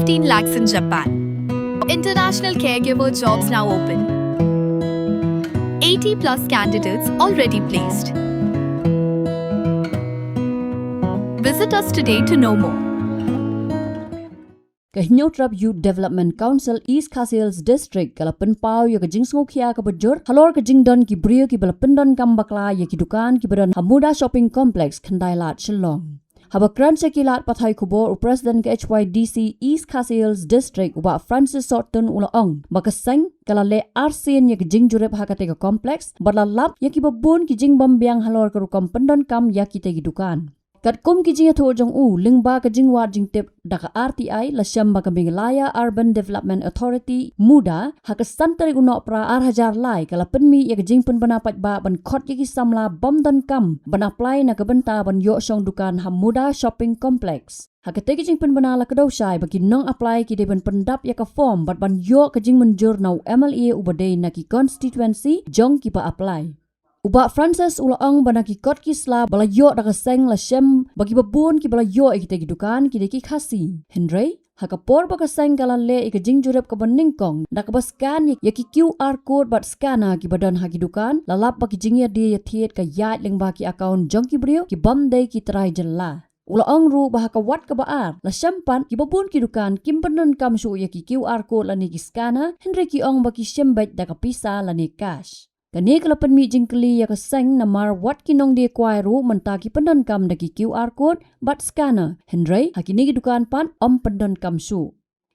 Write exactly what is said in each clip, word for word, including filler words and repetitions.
fifteen lakhs in Japan. International caregiver jobs now open. eighty plus candidates already placed. Visit us today to know more. Ka Hynñiewtrep Youth Development Council East Khasi Hills District ka la pynpaw ïa ka jingsngewkhia kaba jur halor ka jingdon ki briew kiba la pyndonkam bakla ïa ki dukan kiba don ha Muda Shopping Complex, Khyndai Lad, Shillong. Haba kren sha ki lad pathai khubor, u President ka H Y D C East Khasi Hills District, u Bah Francis Sohtun, u la ong ba ka seng ka la leh arsien ïa ka jingjurip ha katei ka complex bad la lap ïa kiba bun ki jingbymbiang halor ka rukom pyndonkam ïa kitei ki dukan. Katkum ki jingïathuh jong u, lyngba ka jingwad jingtip da ka R T I, la shem ba ka Meghalaya Urban Development Authority, MUDA, ha ka san tarik u Nohprah ar hajar lai ka la pynmih ïa ka jingpynbna paidbah ban khot ïa ki samla bym donkam ban apply na ka bynta ban ïoh shong dukan ha Muda Shopping Complex. Ha katei ka jingpynbna la kdew shai ba ki nong apply ki dei ban pyndap ïa ka form bad ban ïoh ka jingmynjur na u M L A uba dei na ki constituency jong kiba apply. U Bah Francis u la ong ba na ki kot ki sla ba la ïoh da ka seng la shem ba kiba bun kiba la ïoh ïa kitei ki dukan ki dei ki Khasi. Hynrei ha ka por ba ka seng ka la leh ïa ka jingjurip kaba nyngkong da kaba scan ïa ki Q R code bad scanner kiba don ha ki dukan, la lap ba ki jingïadie ïathied ka ïaid lyngba ki account jong ki briew ki bym dei ki trai jylla. U la ong ruh ba ha ka wat kaba ar la shem pat kiba bun ki dukan kim pyndonkam shuh ïa ki Q R code lane ki scanner, hynrei ki ong ba ki shim beit da ka pisa lane cash. Kane ka la pynmih jingkylli ïa ka seng namar wat ki nongdie kwai ruh mynta ki pyndonkam da ki Q R code bad scanner, hynrei ha kine ki dukan pat ym pyndonkam shuh.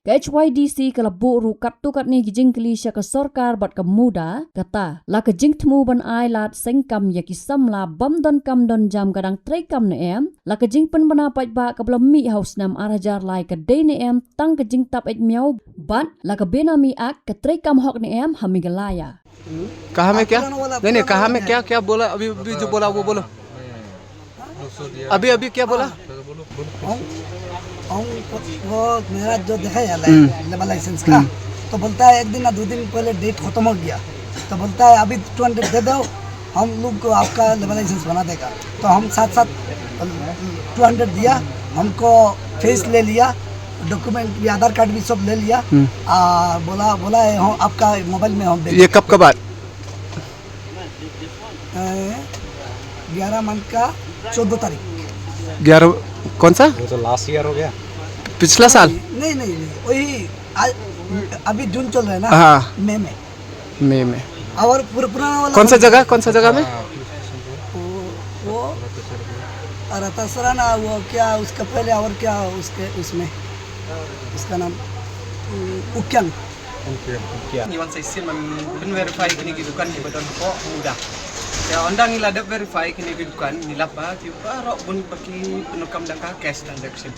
Ka H Y D C ka la buh ruh katto katne ki jingkylli sha ka sorkar bad ka MUDA, kata la ka jingthmu ban ai lad sengkam ïa ki samla bym donkam donjam ka dang treikam ne em, la ka jingpynbna paidbah kaba la mih ha u snem ar hajar lai ka dei ne em tang ka jingtap eit miaw bad la ka Benami Act ka treikam hok ne em ha Meghalaya. कहाँ में क्या? नहीं, नहीं, कहाँ में क्या, क्या बोला? अभी, अभी जो बोला, वो बोलो। अभी, अभी क्या बोला? हम, हम, वो मेरा जो दिखाया है हम्म। लेबर लाइसेंस का, हम्म। तो बोलता है, "एक दिन ना दो दिन पहले डेट खत्म हो गया।" तो बोलता है, "अभी टू हंड्रेड दे दो, हम लोग को आपका लेबर लाइसेंस बना देगा।" तो हम साथ साथ टू हंड्रेड दिया, हमको फेस ले लिया, डॉक्यूमेंट भी, आधार कार्ड भी सब ले लिया। हम्म। आ, बोला, बोला है, "हम आपका मोबाइल में हम देंगे।" ये कब का बात? अ, ग्यारह मंथ का चौदह तारीख। ग्यारह, कौन सा? वो तो लास्ट ईयर हो गया। पिछला साल? नहीं, नहीं, नहीं, वही आज, अभी जून चल रहा है ना, हाँ। मई में। मई में। और पुर-, पुराना वाला कौन सा जगह, कौन सा जगह में? वो, वो रतासरा ना, वो क्या उसका पहले और क्या उसके, उसमें, उसका नाम, उम, उक्यांग। Ngi wan sa shisien ban pyn verify kine ki dukan kiba don hapoh MUDA. Te ynda ngi la dep verify kine ki dukan, ngi lap ba ki baroh bun ba ki pyndonkam da ka cash transaction.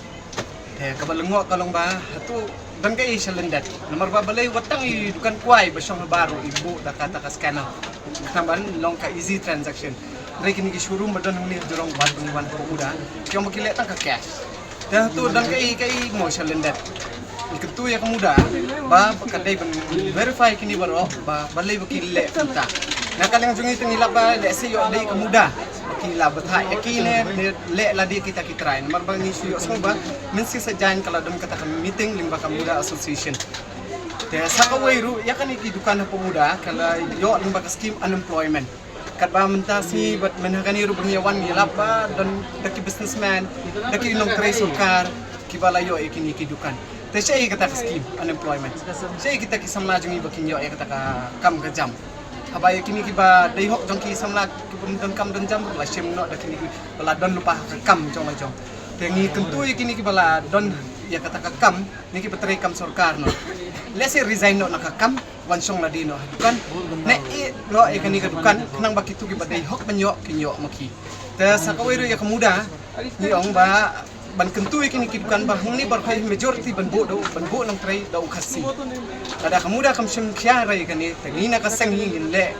Te kaba lyngngoh ka long ba hato don kaei sha lyndet. Namar ba balei wat tang i dukan kwai ba shong ha bar ruh i buh da ka, da ka scanner. Khnang ban long ka easy transaction. Hynrei kine ki showroom ba don hangne ha jrong wat ba ngi wan hapoh MUDA, ki ong ba ki leh tang ka cash. Te hato don kaei kaei mo sha lyndet. Ngi kyntu ïa ka MUDA ba, ba ka dei ban verify kine baroh ba balei ba ki leh kumta. Na ka liang jong ngi te ngi lap ba lehse ïoh dei ka MUDA ba ki la bthah ïa ki ne, ne leh lade kita ki trai. Namar ba ngi shu ïohsngew ba mynshisha jaiñ ka la don kata ka meeting lyngba ka MUDA Association. Te sa kawei ruh ïa kane ki dukan hapoh MUDA ka la ïoh lyngba ka scheme unemployment. Katba mynta sngi bad mynta kane ruh ba ngi ïa wan ngi lap ba don da ki businessman, da ki nongtrei sorkar kiba la ïoh ïa kine ki dukan. Te shaei kata ka scheme unemployment? Shaei kita ki samla jong ngi ba kin ïoh ïa kata ka kam ka jam? Haba ïa kine kiba dei hok jong ki samla kiba ym don kam don jam ruh la shim noh da kine kiba la don lypa ha ka kam jong la jong. Te ngi kyntu ïa kine kiba la don ïa kata ka kam, ne kiba trei kam sorkar noh. Lehse resign noh na ka kam, wan shong lade noh ha dukan. Ne ïeh noh ïa kane ka dukan, khnang ba kito kiba dei hok ban ïoh kin ïoh ma ki. Te sa kawei ruh ïa ka MUDA, ngi ong ba ban kyntu ïa kine ki dukan ba hangne baroh hi majority ban buh da u, ban buh nongtrei da u Khasi. Lada ka MUDA kam shim khia re ïa kane, te ngi na ka seng hi ngin leh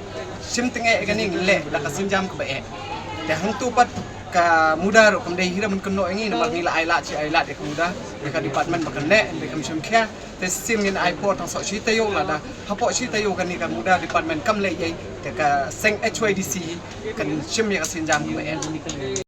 shim tyngeh ïa kane, ngin leh da ka sienjam kaba eh. Te hangto pat ka MUDA ruh kam dei hi ruh ban kynnoh ïa ngi, namar ngi la ai lad shi ai lad ïa ka MUDA, ïa ka department ba kan leh, hynrei kam shim khia. Te shisien ngin ai por tang soh shi taïew, lada hapoh shi taïew kane ka MUDA department kam leh ei ei, te ka seng H Y D C kan shim ïa ka sienjam kaba eh.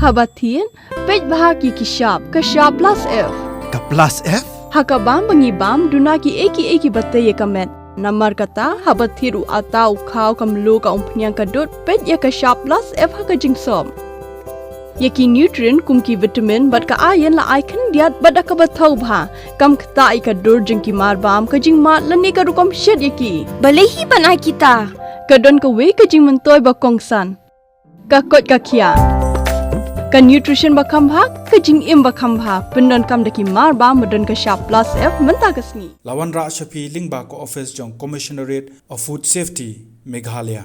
Haba thied, peit bha ïa ki shap, ka shap plus F. Ka plus F? Ha ka bam ba ngi bam, duna kiei kiei kiba tei ïa ka met. Namar kata, haba thied u atta, u khaw, ka mluh, ka umphniang, ka dud, peit ïa ka shap plus F ha ka jingsop. Ïa ki nutrient kum ki vitamin bad ka iron la ai khyndiat bad da kaba thaw bha. Kam ktah ïa ka dur jong ki mar bam, ka jingmad lane ka rukom shet ïa ki. Balei hi ban ai kita? Ka don kawei ka jingmyntoi ba kongsan. Ka koit ka khiah. Ka nutrition ba kham bha, ka jingim ba kham bha. Pyndonkam da ki mar bam ba don ka shap plus F mynta ka sngi. La wanrah sha phi lyngba ka office jong Commissionerate of Food Safety, Meghalaya.